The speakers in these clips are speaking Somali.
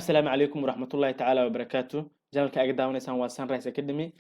Asalaamu calaykum waraxmatullaahi tacaala wabarakaatu. Channelka aga daawanaysaan waa Sunrise Academy.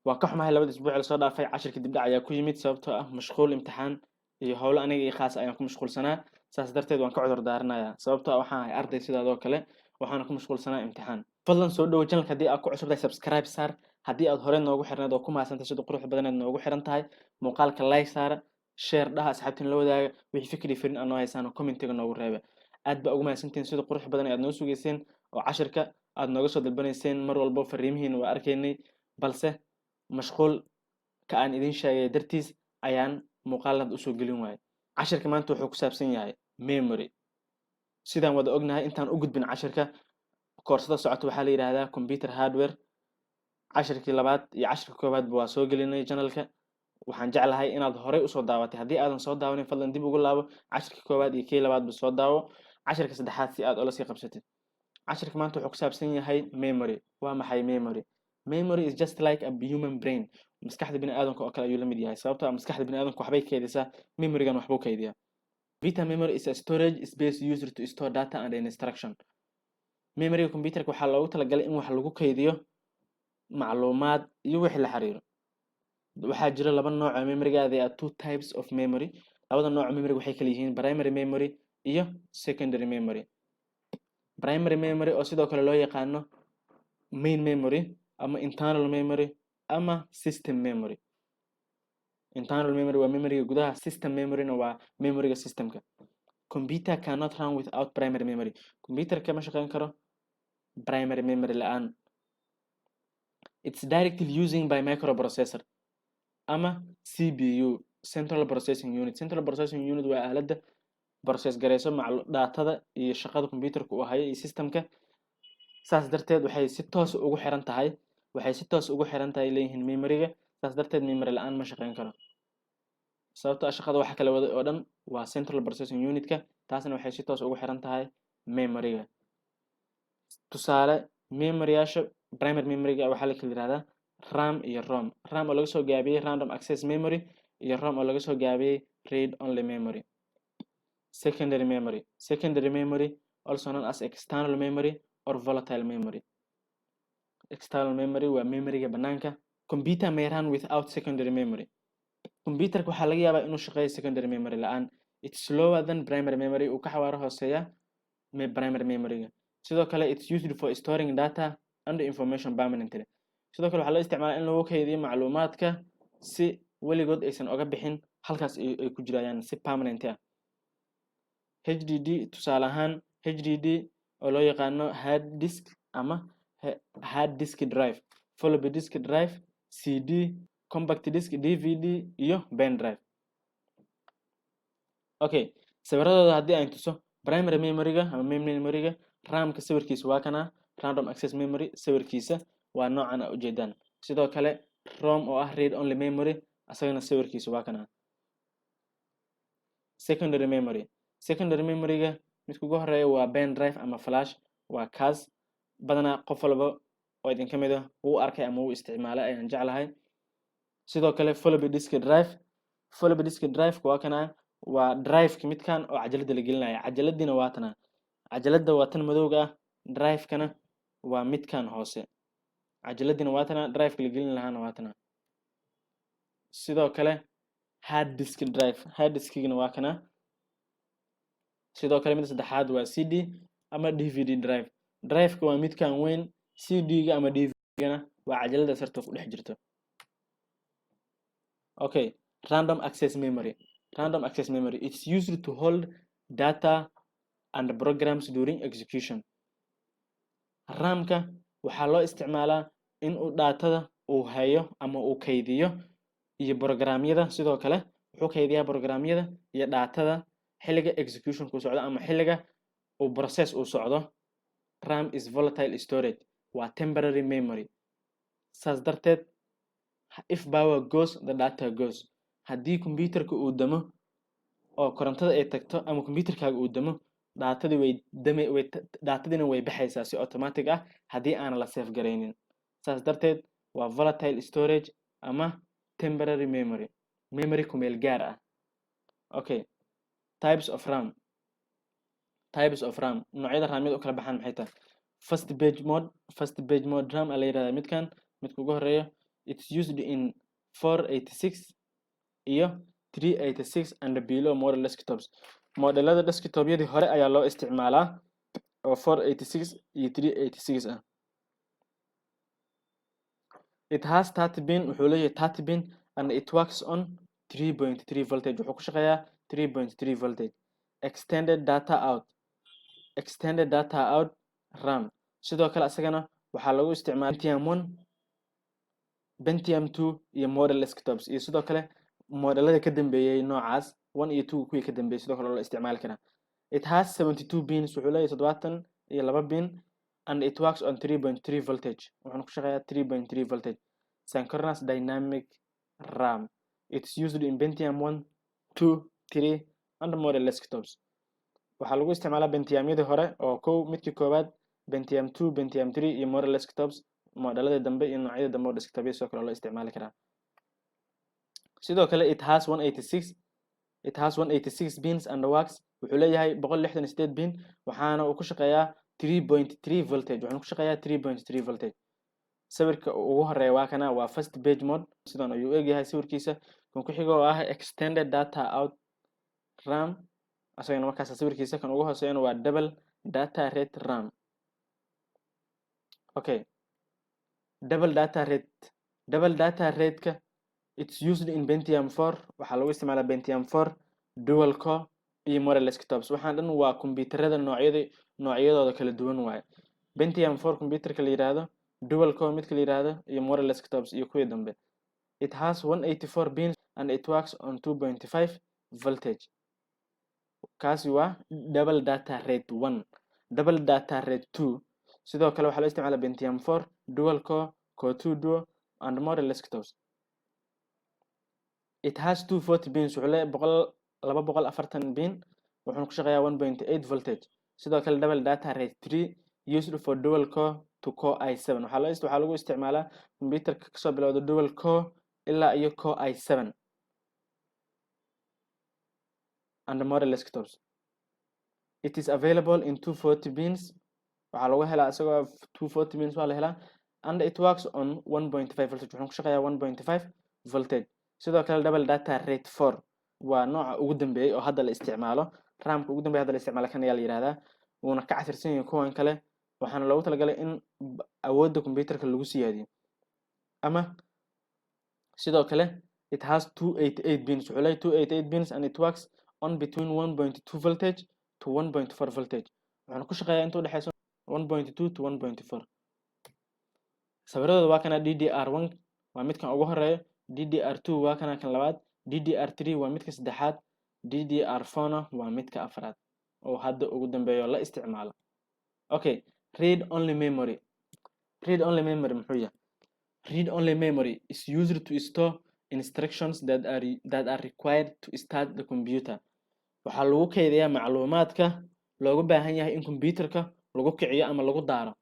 Waa ka xumahay, 2da isbuuc lasoo dhaafay cashirka dibdhac ayaa ku yimid, sababtoo ah mashquul imtixaan iyo howlo aniga iyo khaas ayaan ku mashquulsanaa. Saas darteed waan ka cudur daaranayaa, sababtoo ah waxaan ahay arday sidaadoo kale, waxaana ku mashquulsanaa imtixaan. Fadlan soo dhowo channelka. Haddii aad ku cusub tahay, subscribe saar. Haddii aad hore noogu xirnayd oo ku mahadsantahay sida quruxda badaneed noogu xiran tahay, muuqaalka like saara, share dhaha, asxaabtiin la wadaaga. Wixii fikri firin aad noo haysaan oo commentiga noogu reeba. Aad baa ugu mahadsantihiin sida qurux badan ee aad noo sugeyseen oo cashirka aad nooga soo dalbanayseen mar walbo. Fariimihiina waa arkaynay, balse mashquul ka aan idin sheegay dartiis ayaan muuqaalad usoo gelin waayay. Cashirka maanta wuxuu ku saabsan yahay memory. Sidaan wada ognahay, intaan u gudbin cashirka, koorsada socota waxaa la yidhaahdaa computer hardware. Cashirkii labaad iyo cashirka koowaadba waa soo gelinay channelka. Waxaan jeclahay inaad horey usoo daawatay. Haddii aadan soo daawanin, fadlan dib ugu laabo cashirka koowaad iyo kii labaadba, soo daawo cashirka saddexaad si aad ula sii qabsatid. Cashirka maanta wuxuu ku saabsan yahay memory. Waa maxay memory? Memory is just like a human brain. Maskaxda bini aadamka oo kale ayuu la mid yahay, sababtoo ah maskaxda bini aadamka waxbay kaydisaa, memorygan waxbuu kaydiyaa. Computer memory is a storage space used to store data and instruction. Memoryga computerka waxaa loogu talagalay in wax lagu kaydiyo, macluumaad iyo wixii la xiriiro. Waxaa jira laba nooc oo memoryga. There are two types of memory. Labada nooc oo memory waxay kala yihiin primary memory iyo secondary memory. Primary memory, oo sidoo kale loo yaqaano main memory ama internal memory ama system memory. Internal memory waa memoryga gudaha, system memoryna waa memoryga systemka. Computer cannot run without primary memory. Computerka ma shaqeyn karo primary memory la-aan. It's directly using by microprocessor ama CPU, central processing unit. Central processing unit waa aaladda process gareyso datada iyo shaqada computerka uu hayo iyo systemka. Saas darteed waxay si toos ugu xiran tahay, waxay si toos ugu xiran tahay leeyihiin memoryga. Saas darteed memory la-aan ma shaqeyn karo, sababtoo ah shaqada waxa kala waday oo dhan waa central processing unitka. Taasna waxay si toos ugu xiran tahay memoryga. Tusaale, memoryyaasha primary memoryga waxaa la kala yihahdaa RAM iyo ROM. RAM oo laga soo gaabiyey random access memory, iyo ROM oo laga soo gaabiyey read only memory. Secondary memory. Secondary memory, also known as external memory or volatile memory. External memory waa memoryga banaanka. Computer may run without secondary memory. Computerka waxaa laga yaabaa inuu shaqeeyo secondary memory la-aan. It's slower than primary memory. Uu ka xawaaro hooseeya primary memoryga. Sidoo kale it's used for storing data and information permanently. Sidoo kale waxaa loo isticmaalaa in lagu kaydiyo macluumaadka si weligood aysan oga bixin halkaas, ay ku jirayaan si permanent ah. HDD, tusaale ahaan HDD oo loo yaqaano hard disk ama hard disk drive, floppy disk drive, CD, compact disk, DVD iyo pen drive. Okay, sawiradooda haddii aan tuso, primary memoryga ama main memoryga, RAMka sawirkiisa waa kana. Random access memory sawirkiisa waa noocan a ujeedaan. Sidoo kale ROM oo ah read only memory, asagana sawirkiisa waa kana. Secondary memory. Secondary memoryga midka ugu horeeya waa pen drive ama flash. Waa kaas badanaa qof walba oo idinka mid ah wuu arkay ama wuu isticmaalay ayaan jeclahay. Sidoo kale floppy disk drive. Floppy disk drive waa kana, waa driveka midkan oo cajalada la gelinaya. Cajaladiina waa tana. Cajalada waa tan madowga ah, drivekana waa midkan hoose. Cajaladiina waa tana, driveka la gelin lahaana waa tana. Sidoo kale hard disk drive, hard diskigana waa kana. Sidoo kale midda saddexaad waa CD ama DVD drive. Driveka waa midkan weyn, CD-ga ama DVD-gana waa cajalada sarta ku dhex jirto. Okay, random access memory. Random access memory, it's used to hold data and programs during execution. RAM-ka waxaa loo isticmaalaa in uu datada uu hayo ama uu kaydiyo iyo programyada. Sidoo kale wuxuu kaydiyaa programyada iyo datada xilliga executionku socdo ama xilliga uu process uu socdo. RAM is volatile storage, waa temporary memory. Saas darteed if power goes, the data goes. Haddii computerka uu damo oo korontada ay tagto ama computerkaaga uu damo, datadii way dame, way datadiina way baxaysaa si automatic ah haddii aanan la save garaynin. Saas darteed waa volatile storage ama temporary memory, memory kumeel gaar ah. Okay, types of RAM. Types of RAM, noocyada RAM-yada u kala baxaan maxay tahay? First page mode, first page mode RAM aa la yihahdaa midkan, midka ugu horeeya. It's used in 486 iyo 386 and below model desktops. Modelada desktopyadii hore ayaa loo isticmaalaa oo 486 iyo 386 ah. It has 30 pin, wuxuu leeyahay 30 pin, and it works on 3.3 voltage, wuxuu ku shaqeeyaa 3.3 voltage. Extended data out, extended data out RAM. Sidoo kale asagana waxaa lagu isticmaala Pentium 1, Pentium 2 iyo model desktops, iyo sidoo kale modelada ka dambeeyey noocaas 1 iyo 2, kuwii ka dambeeyey sidoo kale loo isticmaali karaa. It has 72 pins, wuxuu leeyahay 72 pin, and it works on 3.3 voltage, wuxuuna ku shaqeeyaa 3.3 voltage. Synchronous dynamic RAM. It's used in Pentium 1, 2, 3 and model desktops. Waxaa lagu isticmaalaa Pentiumyadii hore oo kow, midkii koowaad, Pentium 2, Pentium 3 iyo model desktops. Modelada dambe iyo noocyada dambe oo desktopyada sidoo kale loo isticmaali karaa. Sidoo kale it has 186, it has 186 pins and works, wuxuu leeyahay 168 pin, waxaana uu ku shaqeeyaa 3.3 voltage, wuxuuna ku shaqeeyaa 3.3 voltage. Sawirka ugu horeeya waa kana, waa first page mode, sidan ayuu u egyahay sawirkiisa. Kan ku xiga oo ah extended data out RAM, asagana markaas sawirkiisa. Kan ugu hooseeyana waa double data rate RAM. Okay, double data rate, double data rate-ka, it's used in Pentium 4, waxaa lagu isticmaalaa Pentium 4, dual core iyo model desktops. Waxaan dhan waa kombiyuutarada noocyada noocyadooda kala duwan waaye. Pentium 4 computerka la yiraahdo, dual core midka la yiraahdo iyo model desktops iyo kuwii dambe. It has 184 pins and it works on 2.5 voltage. Kaasi waa double data rate 1. Double data rate 2 sidoo kale waxaa loo isticmaalaa Pentium 4, dual core, Core 2 Duo and model desktops. It has 240 pins, wuxuu leeyahay 240 pin, wuxuuna ku shaqeeyaa 1.8 voltage. Sidoo kale double data rate 3, used for dual core to Core i7, waxaa lagu isticmaalaa computerka kasoo bilowda dual core ilaa iyo Core i7 and model desktops. It is available in 240 pins, waxaa lagu helaa isagoo 240 pins waa la helaa, and it works on 1.5 voltage, wuxuu ku shaqeeyaa 1.5 voltage. Sidoo kale double data rate 4 waa nooca ugu dambeeyay oo hadda la isticmaalo, RAM-ka ugu dambeeya hadda la isticmaalo kan ayaa la yihahdaa. Wuuna ka casirsan yahay kuwan kale, waxaana loogu talagalay in awoodda computerka lagu siyaadiyo. Ama sidoo kale it has 288 pins, wuxuu leeyahay 288 pins, and it works on between 1.2 voltage to 1.4 voltage, wuxuuna ku shaqeeyaa inta udhexeyso 1.2 to 1.4. Sawiradooda waa kana. DDR1 waa midkan ugu horeeyo, DDR2 waa kana kan labaad, DDR3 waa midka saddexaad, DDR4 na waa midka afraad oo hadda ugu dambeeyo la isticmaalo. Okay, read only memory. Read only memory muxuu yahay? Read only memory is used to store instructions that are required to start the computer. Waxaa lagu kaydiyaa macluumaadka loogu baahan yahay in computerka lagu kiciyo ama lagu daaro.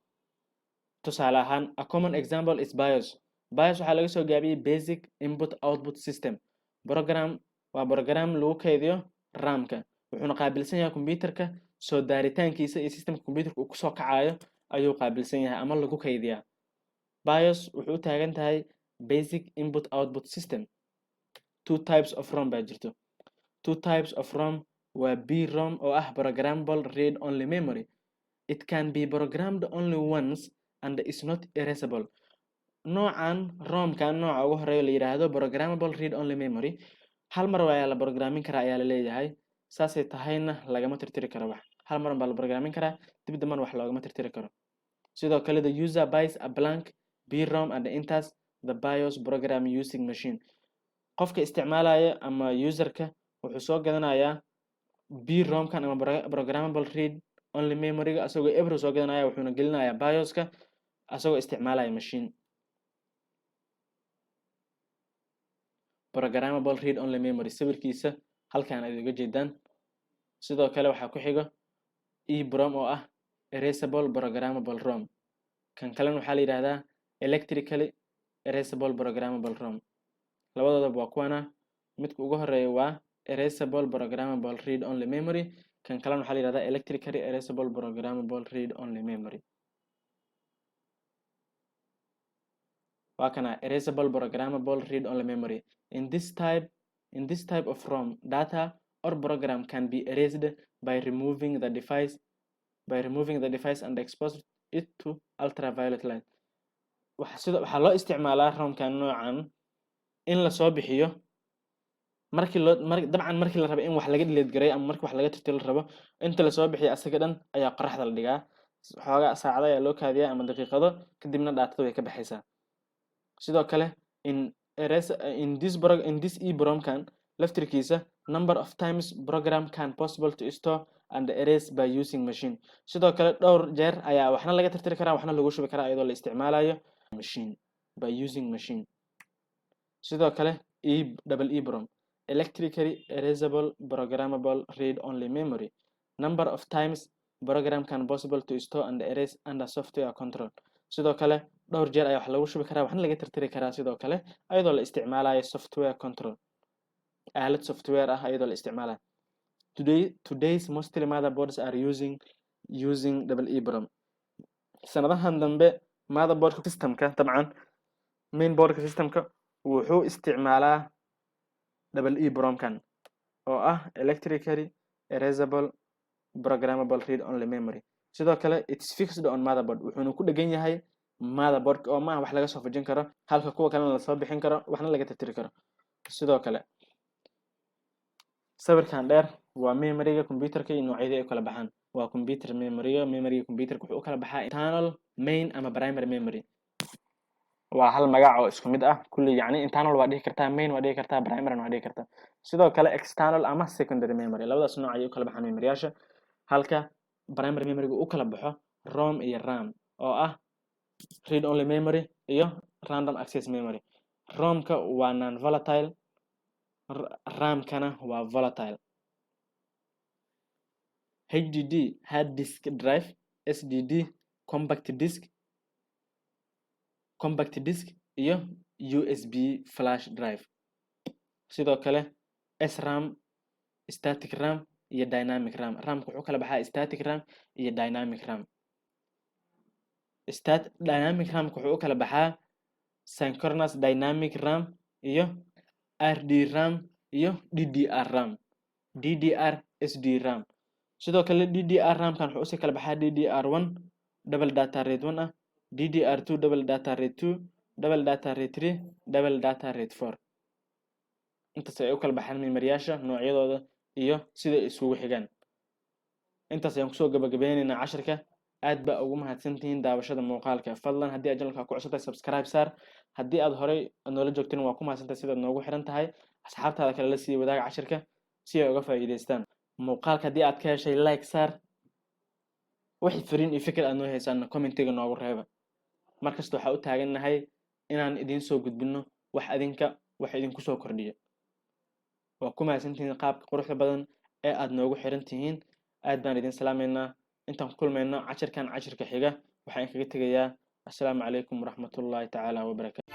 Tusaale ahaan, a common example is BIOS. BIOS waxaa laga soo gaabiyey basic input output system program. Waa program lagu kaydiyo RAM-ka, wuxuuna qaabilsan yahay computerka soo daaritaankiisa iyo systemka computerka uu kusoo kacayo ayuu qaabilsan yahay ama lagu kaydiyaa. BIOS wuxuu u taagan tahay basic input output system. Two types of ROM baa jirto. Two types of ROM waa PROM oo ah programmable read only memory. It can be programmed only once and is not erasable. Noocan ROM-kan, nooca ugu horeeya la yiraahdo programmable read only memory, hal mar ayaa la programmin karaa ayaa la leeyahay, saasay tahayna lagama tirtiri karo wax. Hal mar baa la programmin karaa, dib dambana wax loogama tirtiri karo. Sidoo kale the user buys a blank PROM and enters the BIOS program using machine. Qofka isticmaalaya ama userka wuxuu soo gadanayaa PROM-kan ama programmable read only memory-ga asagoo ebro soo gadanaya, wuxuuna gelinayaa BIOS-ka asagoo isticmaalaya machine. Programmable read only memory sawirkiisa halkan aad uga jeedaan. Sidoo kale waxaa ku xigo EPROM oo ah erasable programmable ROM. Kan kalena waxaa la yidhahdaa electrically erasable programmable ROM. Labadoodaba waa kuwana. Midka ugu horeeya waa erasable programmable read only memory, kan kalena waxaa la yihahdaa electrically erasable programmable read only memory. Waa kana erasable programmable read only memory. In this type of ROM, data or program can be erased by removing the device and expose it to ultraviolet light. Waxa sida waxaa loo isticmaalaa ROMkan noocan in lasoo bixiyo markii loo mar dabcan markii la rabo in wax laga delete garay ama markii wax laga tirtiro la rabo. Inta lasoo bixiyo asaga dhan ayaa qoraxda la dhigaa, xoogaa saacado ayaa loo kaadiyaa ama daqiiqado, kadibna datada way ka baxaysaa. Sidoo kale in erase in this pro in this EEPROM-kan laftirkiisa, number of times program can possible to store and erase by using machine. Sidoo kale dhowr jeer ayaa waxna laga tirtiri karaa, waxna lagu shubi karaa iyadoo la isticmaalayo machine, by using machine. Sidoo kale E double EEPROM, electrically erasable programmable read only memory. Number of times program can possible to store and erase under software control. Sidoo kale dhowr jeer ayaa wax lagu shubi karaa, waxna laga tirtiri karaa, sidoo kale ayadoo la isticmaalayo software control, aalad software ah ayadoo la isticmaalayo. Today's mostly motherboards are using double EEPROM. Sanadahan dambe motherboardka systemka, dabcan mainboardka systemka, wuxuu isticmaalaa double EEPROM-kan oo ah electrically erasable programmable read only memory. Sidoo kale it's fixed on motherboard, wuxuuna ku dhegan yahay motherboard oo maaha wax laga soo fujin karo, halka kuwa kalena lasoo bixin karo, waxna laga tirtiri karo. Sidoo kale sawirkan dheer waa memoryga computerka iyo noocyadii ay u kala baxaan. Waa computer memoryga. Memoryga computerka wuxuu u kala baxaa internal, main ama primary memory. Waa hal magac oo isku mid ah kulli, yacni internal waa dhihi kartaa, main waa dhihi kartaa, primary waa dhihi kartaa. Sidoo kale external ama secondary memory. Labadaas nooc ayay u kala baxaan memoryyaasha, halka primary memoryga u kala baxo ROM iyo RAM, oo ah read only memory iyo random access memory. ROM-ka waa non volatile, RAM-kana waa volatile. HDD, hard disk drive, SSD, compact disk iyo USB flash drive. Sidoo kale SRAM, static RAM iyo dynamic RAM. RAM-ka wuxuu kala baxaa static RAM iyo dynamic RAM. Dynamic RAM-ka wuxuu u kala baxaa synchronous dynamic RAM iyo RD RAM iyo DDR RAM, DDR SD RAM. Sidoo kale DDR RAM-kan wuxuu usii kala baxaa DDR1 double data rate 1 ah, DDR2 double data rate 2, double data rate 3, double data rate 4. Intaas ay u kala baxaan memoryyaasha noocyadooda iyo sida ay isugu xigaan. Intaas ayaan kusoo gabagabeyneynaa casharka. Aad baa ugu mahadsantihiin daawashada muuqaalka. Fadlan haddii aad channelka ku cusubtahay, subscribe saar. Haddii aad horey noola joogtin, waa ku mahadsantahay sidaad noogu xiran tahay. Asxaabtaada kale la sii wadaaga cashirka si ay uga faa'iidaystaan. Muuqaalka haddii aad ka heshay, like saar. Wixii fariin iyo fikir aad noo haysaana, commentiga noogu reeba. Markasta waxaa u taagannahay inaan idiin soo gudbino wax adinka wax idinku soo kordhiya. Waa ku mahadsantihiin qaabka quruxda badan ee aad noogu xiran tihiin. Aad baan idin salaameynaa. Intaan ku kulmayno cashirkan cashirka xiga, waxaan kaga tegayaa assalaamu calaykum waraxmatullaahi tacaala wabarakatu.